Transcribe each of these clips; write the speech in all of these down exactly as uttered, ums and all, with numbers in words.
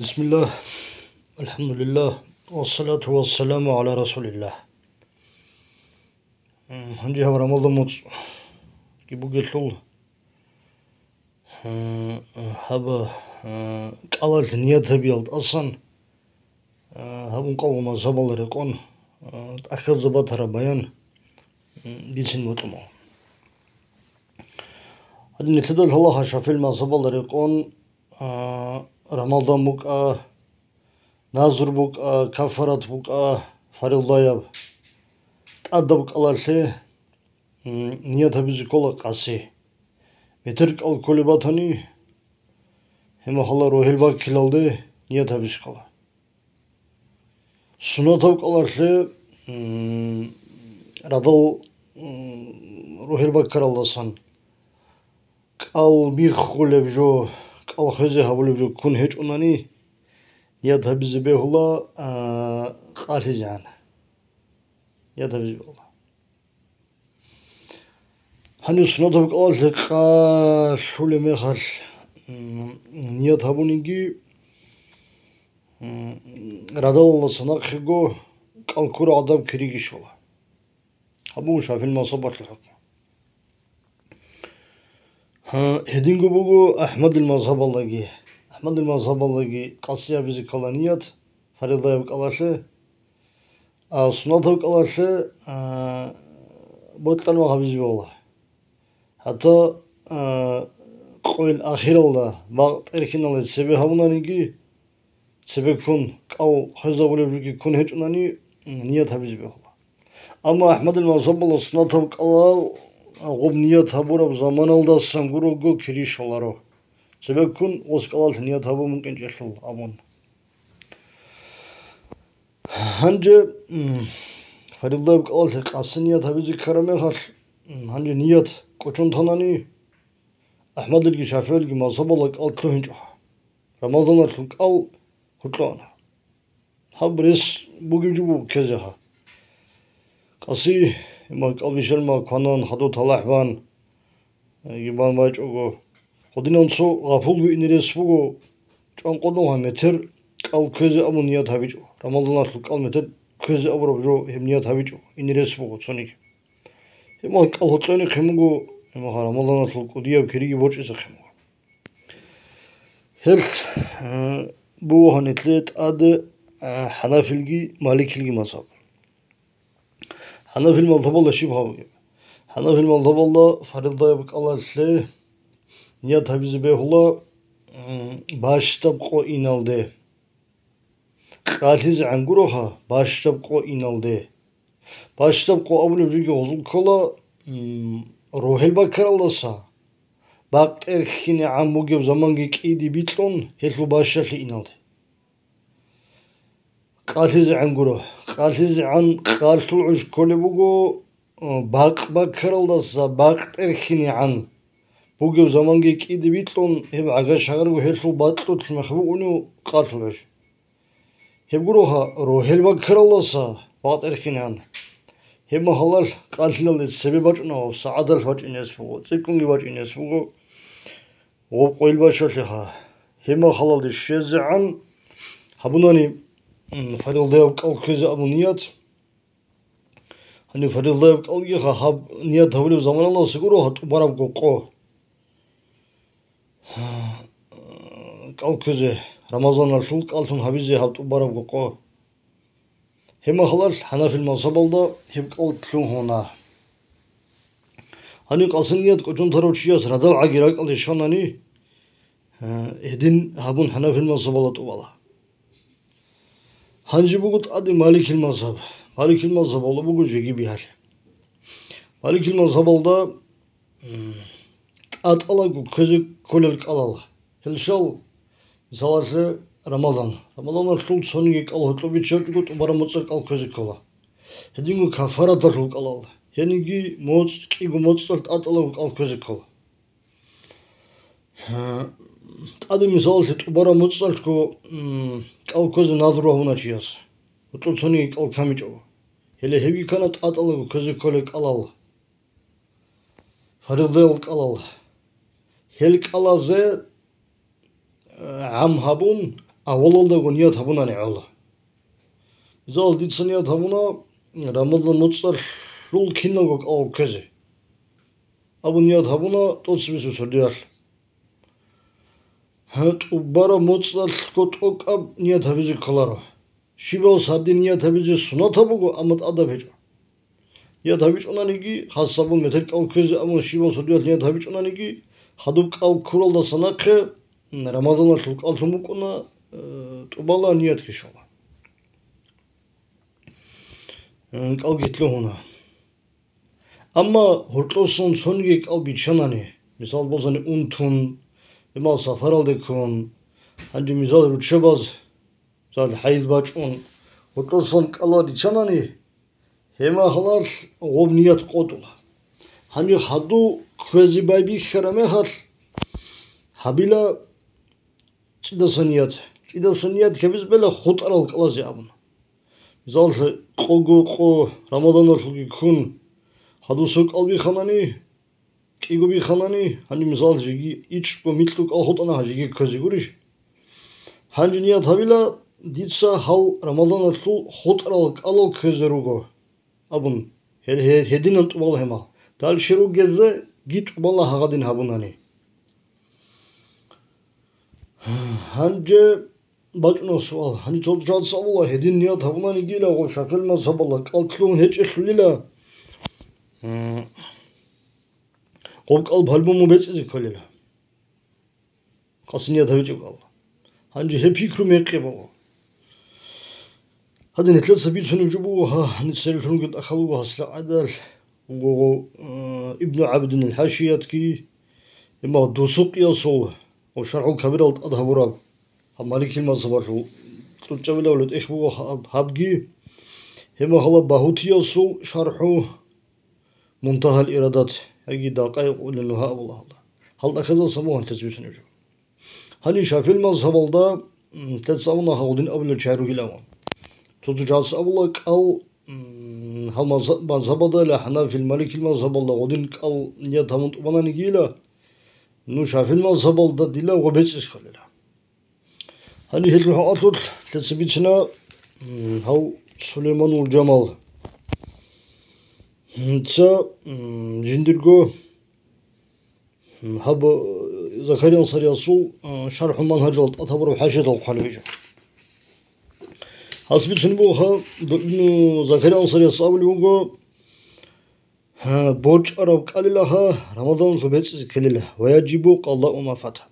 Бисмиллагь, алхӀамдулиллагь, вассалату вассаламу гӀала расулиллагь. М, гьанже гьаб Рамазан муцӀги бугелъул, м, гьаб, м, кӀалалъ ният гьабиялда тӀасан, м, гьаб ункъабго мазгьабалда рекъон, м, тӀахьазда батараб баян, м, бицин букӀуна. Гьадин, нилъеда лъала ШафигӀил мазгьабалда рекъон, а, Рамазан букӀа, назр букӀа, кафарат букӀа, фаризаяб. ТӀадаб кӀалалъе, м, ният гьабизе ккола къаси. Метер кӀал кколеб батани, гьеб мехалъ рогьел баккилалде ният гьабизе ккола. Суннатаб кӀалалъе, м, радал, м, рогьел баккаралдасан кӀал биххулеб жо, кӀал хвезе гьабулеб жо ккун гьечӀонани, ният гьабизе бегьула, а, къалъизегӀан. Ният гьабизе бегьула. Гьанив суннатаб кӀалалъе къалъулеб мехалъ, м, ният гьабуниги, м, радалалдаса нахъего кӀал ккураб гӀадаб кириги щола. Гьаб буго ШафигӀил мазгьабалъул хӀукму. Гьа, гьединго буго АхӀмадил мазгьабалдаги. АхӀмадил мазгьабалдаги къаси гьабизе ккола ният, фаризаяб кӀалалъе, а суннатаб кӀалалъе, а, бокьанав гьабизе бегьула. ХӀатта, а, къойил ахиралда бакъ тӀерхьиналде цебе гьабунаниги, цебеккун кӀал хвезабулеб жоги ккун гьечӀонани, м, ният гьабизе бегьула. Амма АхӀмадил мазгьабалда суннатаб кӀалал гъоб ният гьабураб заманалдасан гурого кири щоларо. Цебеккун гъос кӀалалъ ният гьабун букӀинчӀелъул абун. Гьанже, м, фаризаяб кӀалалъе къаси ният гьабизе ккараб мехалъ, м, гьанже ният кӀочон танани, АхӀмадилги ШафигӀилги мазгьабалда кӀал лъугьинчӀо. Рамазаналъул кӀал гьоркьоана. Гьаб рес бугеб жо буго ккезеха. Къаси, иман кӀал бишелма кванан, хадур талахӀ бан, э, иман бачӀого. Гьадинан цо гъапулго ине рес буго, чӀван къодун гьа метер кӀал кквезе абун ният гьабичӀо. Рамазаналъул кӀал метер кквезе абураб жо гьеб ният гьабичӀо, ине рес буго цониги. Гьеб мехалъ кӀал гьоркьоне хъен буго, гьеб мехалъ Рамазаналъул кӀудияб кириги борчӀизе хъен буго. Гьелъ, э, буго гьанилъе тӀаде, э, хӀанафилги маликилги мазгьаб. ХӀанафил мазгьабалда щиб гьабугеб? ХӀанафил мазгьабалда фаризаяб кӀалалъе ният гьабизе бегьула, м, бащдаб къо иналде. КъалъизегӀан гуроха бащдаб къо иналде. Бащдаб къо абулеб жоги гъозул ккола, м, рогьел баккаралдаса, бакъ тӀерхьинегӀан бугеб заманги кӀиде бикьун, гьелъул бащдалъе иналде. КъалъизегӀан гуро. КъалъизегӀан къалъул гӀуж кколеб буго, э, бакъ баккаралдаса бакъ тӀерхьинегӀан бугеб заманги кӀиде бикьун, гьеб гӀага-шагарго гьелъул бакьулъ мех бугони къалъул гӀуж. Гьеб гуроха, рогьел баккаралдаса бакъ тӀерхьинегӀан. Гьеб мехалъ къалъилалде цебе бачӀунеб, сагӀаталъ бачӀинес буго, цӀикӀкӀунги бачӀинес буго, гъоб къойил бащдалъеха. Гьеб мехалалде щвезегӀан гьабунани, м, фаризаяб кӀал кквезе абун ният. Гьанив фаризаяб кӀалгиха гьаб ният гьабулеб заманалдаса гуро гьаб тӀубарабго къо. КӀал кквезе, Рамазаналъул кӀаллъун гьабизе гьаб тӀубарабго къо. Гьеб мехалъ хӀанафил мазгьабалда гьеб кӀал лъугьуна. Гьанив къаси ният кӀочон тарав чияс радал гӀаги ракӀалде щванани, э, гьедин гьабун хӀанафил мазгьабалда тӀубала. Гьанже буго тӀаде маликил мазгьаб. Маликил мазгьабалда буго жеги бигьалъи. Маликил мазгьабалда, м, тӀатӀалаго кквезе кколел кӀалал. Гьелщал, мисалалъе, Рамазан. Рамазаналъул цониги кӀал гьоркьоб биччачӀого тӀубараб моцӀалъ кӀал кквезе ккола. Гьединго кафараталъул кӀалал. Гьениги моцӀ, кӀиго моцӀалъ тӀатӀалаго кӀал кквезе ккола. ТӀаде мисалалъе тӀубараб моцӀалъго, м, кӀал кквезе назру гьабуна чияс, гьоркьоб цониги кӀал камичӀого. Гьеле гьебги ккана тӀатӀалаго кквезе кколел кӀалал, фаридаял кӀалал. Гьел кӀалазе, э, гӀам гьабун, авалалдаго ният гьабунани гӀола. Мисал, дица ният гьабуна Рамазан моцӀалъул киналго кӀал кквезе. Абун ният гьабуна тӀоцебесеб сордоялъ. Гьа, тӀубараб моцӀалъго тӀокӀаб ният гьабизе кколаро. Щибаб сордоялъ ният гьабизе суннатаб буго, амма тӀадаб гьечӀо. Ният гьабичӀонаниги, хасабун метер кӀал кквезе абун щибаб сордоялъ ният гьабичӀонаниги, хадуб кӀал ккуралдаса нахъе, м, Рамазаналъул кӀаллъун букӀуна, э, тӀубала ният ккешала. Э, кӀалги лъугьуна. Амма гьоркьосан цониги кӀал биччанани, мисал босани, унтун, имал сапаралде ккун, гьанже мисал руччабаз, мисал, хӀайз бачӀун, гьоркьосан кӀал риччанани, гьеб мехалъ гъоб ният къотӀула. Гьанже хадуб кквезе байбихьараб мехалъ гьабила цӀидасан ният. ЦӀидасан ният гьабизе бегьула хутӀарал кӀалазе абун. Мисаллъи, къого къо Рамазаналъулги ккун, хадусав кӀал биханани, кӀиго биханани, гьаниб, мисал, жеги ичӀго микьго кӀал хутӀана, жеги кквезе гурищ? Гьанже ният гьабила, дица гьал Рамазаналъул хутӀарал кӀалал кквезе руго абун, гьел-, гье-, гьединал тӀубал гьемал. Дальше ругезеги тӀубала гьагъадин гьабунани. Гьанже бачӀуна суал. Гьаниб цо жаваб абула, гьедин ният гьабунанигила гъо ШафигӀил мазгьабалда кӀал лъугьун гьечӀелъулила, м, гъоб кӀал балбуму бецӀизе кколила. Къасиният гьабичӀеб кӀал. Гьанже гьеб пикру мекъи буго. Гьадин, гьелъаса бицунеб жо буго, гьа, гьаниб церелъун ругел тӀахьал руго гьасда гӀадал, вуго, э, Ибну ГӀабдинил ХӀашиятги, имам Дусукъиясул ва ШархӀул Кабирал тӀад гьабураб, гьаб Маликил мазгьабалъул кьучӀабилавлу тӀехь буго гьаб-, гьабги, гьеб мехалъ Багьутиясул ШархӀу Мунтагьал Ирадат, яги Дакъаикъул Нугьа абула гьалда. Гьалда хезал самугьан тецбицунеб жо. Гьаниб ШафигӀил мазгьабалда, м, тецавуна гьагъудин абулел чагӀи ругилаван. Цо-цо жаваб абула кӀал, м, гьал мазгьаб-, мазгьабалда ила ХӀанафил, Маликил мазгьабалда гъодин кӀал ният гьабун тӀубананигила, ну, ШафигӀил мазгьабалда дила гъо бецӀизе кколила. Гьаниб гьелъул хӀакъалъулъ лъеца бицина, м, гьав Сулейманул Жамал. М, ца, м, жиндирго, м, гьаб, э, Закари Ансариясул, э, ШархӀу Мангьажал тӀад гьабураб хӀашиятал хъван бижа. Гьас бицун буго, гьаб, ду-, ну, Закари Ансарияс абулеб буго, Гьа, бочӀараб кӀалила гьа, Рамазаналъул бецӀизе ккелила, ва яжибу къадау ма фата.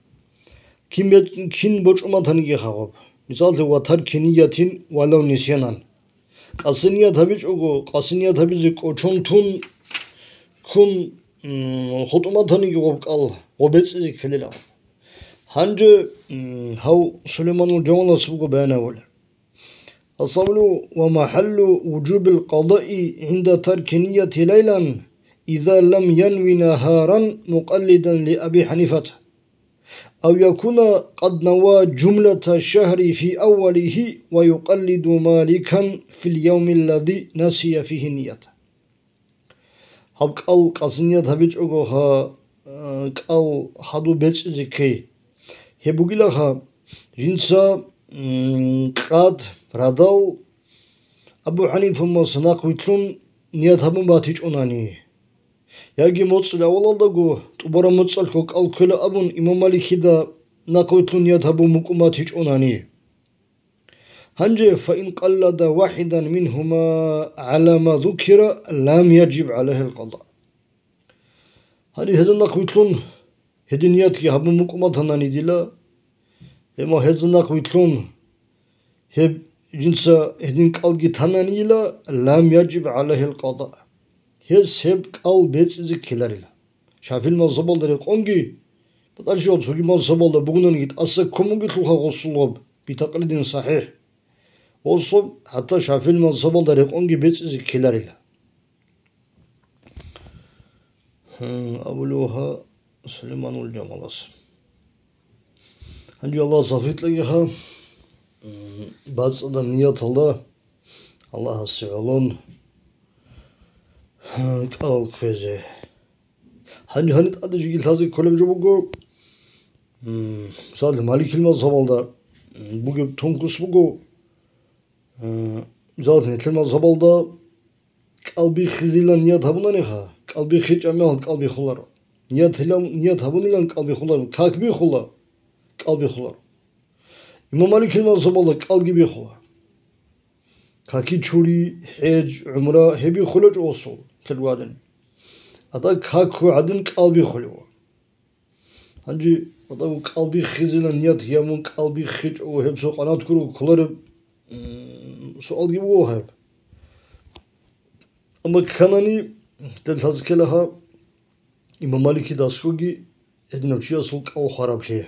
Кин бе-, кин бочӀун батаниги гьагъаб. Мисаллъи, ва тарки ниятин валав нисянан. Къаси ният гьабичӀого, къаси ният гьабизе кӀочон тун, ккун, м, хутӀун батаниги гъоб кӀал, гъоб бецӀизе ккелила. Гьанже, м, гьав Сулейманул Жамалас буго баян гьабулеб. Асавлу ва махӀаллу вужубил къадаи гӀинда тарки нияти лайлан, иза лам янви нагьаран мукъаллидан ли Аби ХӀанифата, ав якуна къад нава жумлата шагьри фи аввалигьи ва юкъаллиду Маликан фил явмиллади насия фигьи ният. Гьаб кӀал къаси ният гьабичӀого гьа, э, кӀал хадуб бецӀизе ккей. Гьеб бугила гьа, жинца, м, къад, радал Абу ХӀанифа маса нахъ вилълъун ният гьабун батичӀунани. Яги моцӀил авалалдаго тӀубараб моцӀалъго кӀал ккела абун имам Маликида нахъ вилълъун ният гьабун букӀун батичӀунани. Гьанже, фаин къаллада вахӀидан мингьума гӀала ма зукира, лам яжиб гӀалайгьил къада. Гьаниб гьезда нахъ вилълъун, гьедин ниятги гьабун букӀун батанани дила, гьеб ма гьезда нахъ вилълъун, гьеб жинца гьедин кӀалги тананила, лам яжиб гӀалайгьил къада. Гьес гьеб кӀал бецӀизе ккеларила. ШафигӀил мазгьабалда рекъонги, батӀалъи цоги мазгьабалда бугонаниги, тӀаса ккун бугелъулха гъосул гъоб битакълидин сахӀихӀ. Гъосул хӀатта ШафигӀил мазгьабалда рекъонги бецӀизе ккеларила. Гьу, абулев гьа Сулейманул Жамалас. Гьанже Аллагьас тавфикъ кьеги гьа, м, бацӀцӀадаб нияталда Аллагьасе гӀолон, гьу, кӀалал кквезе. Гьанже гьаниб тӀаде жеги лъазе кколеб жо буго, м, мисал, Маликил мазгьабалда, бугеб тонкость буго. Э, мисал, нилъер мазгьабалда кӀал биххизилан ният гьабунаниха, кӀал биххичӀеб мехалъ кӀал биххуларо. Ният гьилан, ният гьабунилан кӀал биххуларо, как биххула, кӀал биххуларо. Имам Маликил мазгьабалда кӀалги биххула. Каки чури, хӀеж, гӀумра гьеб биххулечӀо осул, телгуадин. Ада какго гӀадин кӀал биххулев. Гьанже, ватӀа, кӀал биххизилан ният гьабун, кӀал биххичӀого гьеб цо къанат гуро кколареб, м, суалги буго гьеб. Амма кканани, дел лъазе ккела гьаб, имам Маликидасгоги гьединав чиясул кӀал хвараблъи.